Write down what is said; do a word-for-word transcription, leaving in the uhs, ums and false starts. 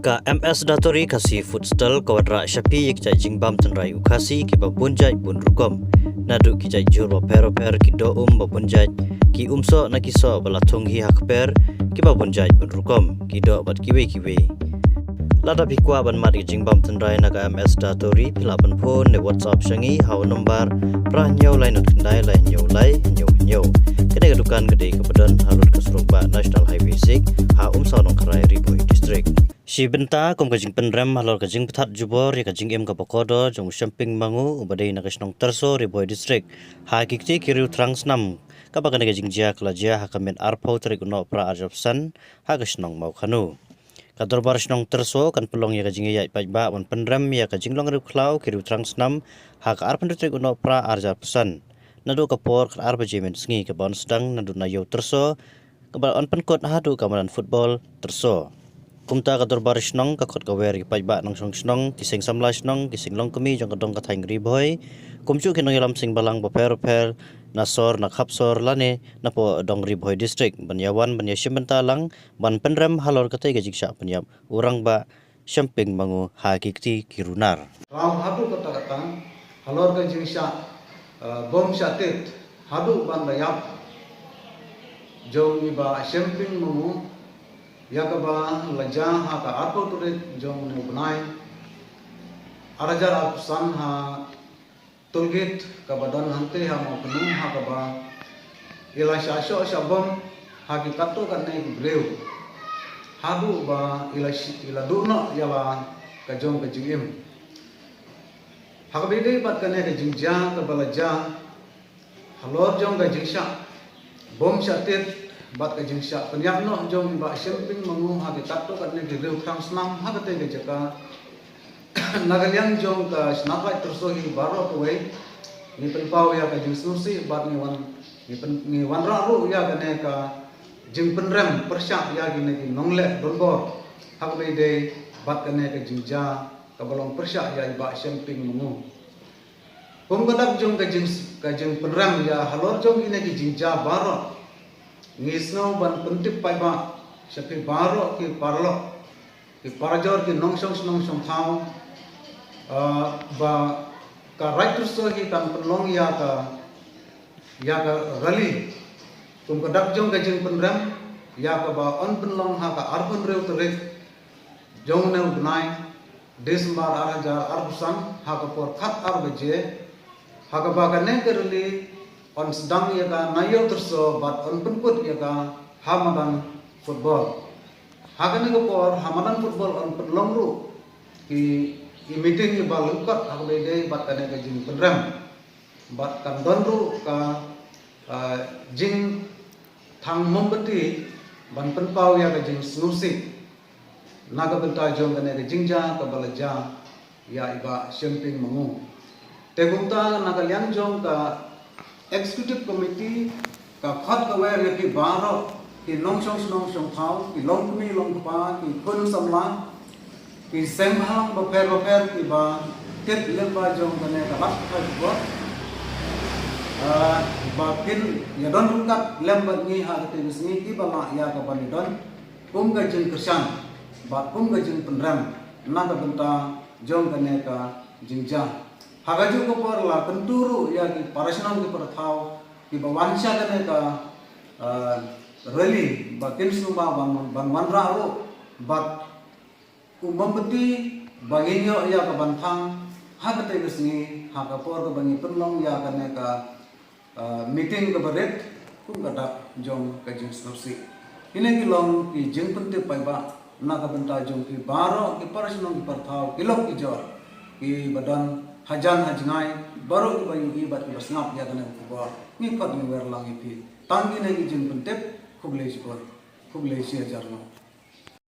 Ka M S Datoori Khasi Food Stall ka wanrah sha phi ïa ki jait jingbam tynrai u Khasi kiba bun jait bun rukom. Naduh ki jait jhur bapher bapher, ki doh um ba bun jait, ki um soh na ki soh ba la thung hi ha kper kiba bun jait bun rukom, ki doh bad kiwei kiwei. Lada phi kwah ban mad ïa ki jingbam tynrai na ka M S Datoori, phi lah ban phone ne WhatsApp sha ngi ha u nombar phra hynñiew lai nod khyndai lai hynñiew lai hynñiew hynñiew. Kane ka dukan ka dei kaba don halor ka surok bah National Highway six, ha Umsaw Nongkharai, Ri Bhoi District. Shi bynta kum ka jingpynrem halor ka jingpynthat jubor ïa ka jingim kaba kordor jong u Shemping Mangu uba dei na ka shnong Tyrso, Ri Bhoi District, ha ki kti ki riewthrang snam, kaba kane ka jingjia ka la jia ha ka miet arphew tarik u Nohprah arhajar arphew san, ha ka shnong Mawkhanu. Ka Dorbar Shnong Tyrso kan pynlong ïa ka jingïaid paidbah ban pynrem ïa ka jinglong riewkhlaw ki riewthrang snam ha ka arphew hynriew tarik u Nohprah arhajar arphew san, naduh ka por khatar baje mynsngi, kaba yn sdang naduh na Ïew Tyrso, kaba yn pynkut haduh ka madan football Tyrso. Kumta ka Dorbar Shnong ka khot ka wer ïa ki paidbah nongshong shnong, ki seng samla shnong, ki seng longkmie jong ka dong ka thaiñ Ri Bhoi, kumjuh ki nongïalam seng balang bapher bapher, na sor, na khap sor lane napoh dong Ri Bhoi District, ban ïawan ban ïashim bynta lang ban pynrem halor katei ka jingshah pynïap u Rangbah Shemping Mangu ha ki kti ki runar. Raw haduh katta katta, halor ka jingshah, eh, bom shah tit haduh ban da ïap jong i Bah Shemping Mangu, ïa kaba la jia ha ka arphew tarik jong une u bnai, arhajar arphew san, ha toll gate kaba don hangtei ha Mawkhanu, ha kaba i la shah shoh shah bom ha ki katto katne ki briew, haduh ba i la shi-, i la duh noh ïa la ka jong ka jingim. Ha kaba ïadei bad kane ka jingjia kaba la jia halor jong ka jingshah bom shah tit bad ka jingshah pynïap noh jong i Bah Shemping Mangu ha ki katto katne ki riewthrang snam ha katei ka jaka, na ka liang jong ka Shnat Raij Tyrso hi baroh kawei, ngi pynpaw ïa ka jingsngewsih bad ngi wan, ngi pyn-, ngi wanrah ruh ïa kane ka jingpynrem pyrshah ïa kine ki nongleh donbor ha kaba ïadei bad kane ka jingjia kaba long pyrshah ïa i Bah Shemping Mangu. Kum ka dak jong ka jing, ka jingpynrem ïa halor jong kine ki jingjia baroh, ngi sngew ban pyntip paidbah sha phi baroh ki paralok, ki parajor, ki nongshong shnong shong thaw, ah, ba ka Raij Tyrso hi kan pynlong ïa ka, ïa ka rally. Kum ka dak jong ka jingpynrem ïa kaba yn pynlong ha ka arphew hynriew tarik jong une u bnai December arhajar arphew san, ha ka por khatar baje, ha kaba kane ka rally yn sdang ïa ka na Ïew Tyrso bad yn pynkut ïa ka ha madan football. Ha kane ka por ha madan football yn pynlong ruh ki, ki meeting kiba lyngkot ha kaba ïadei bad kane ka jingpynrem. Bad kan don ruh ka, ah, jingthang mombati ban pynpaw ïa ka jingsngewsih na ka bynta jong kane ka jingjia kaba la jia ïa i Bah Shemping Mangu. Te kumta na ka liang jong ka Executive Committee ka khot ka wer ïa phi baroh ki nongshong shnong shong thaw, ki longkmie longkpa, ki khun samla, ki seng bhalang bapher bapher kiba tip lyngba jong kane ka lad ka jubor, ah, ba kin ïadon ryngkat lem bad ngi ha katei ka sngi kiba lah ïa ka ban ïadon kum ka jingkyrshan bad kum ka jingpynrem na ka bynta jong kane ka jingjia. Ha kajuh ka por la kyntu ruh ïa ki para shnong ki para thaw kiba wan sha kane ka, ah, rally ba kin sngewbha ban, ban wanrah ruh bad u mombati ba ngin ïoh ïa ka ban thang ha katei ka sngi ha ka por kaba ngi pynlong ïa kane ka, ah, meeting kaba rit kum ka dak jong ka jingsngewsih. Kine ki long ki jingpyntip paidbah na ka bynta jong phi baroh ki para shnong ki para thaw, ki lok ki jor, kiba don hajan hajngai, baroh kiba ïohi bad kiba sngap ïa kane ka khubor. Ngi khot ngi wer lang ïa phi. Tang kine ki jingpyntip, khublei shibun. Khublei shi hajar nguh.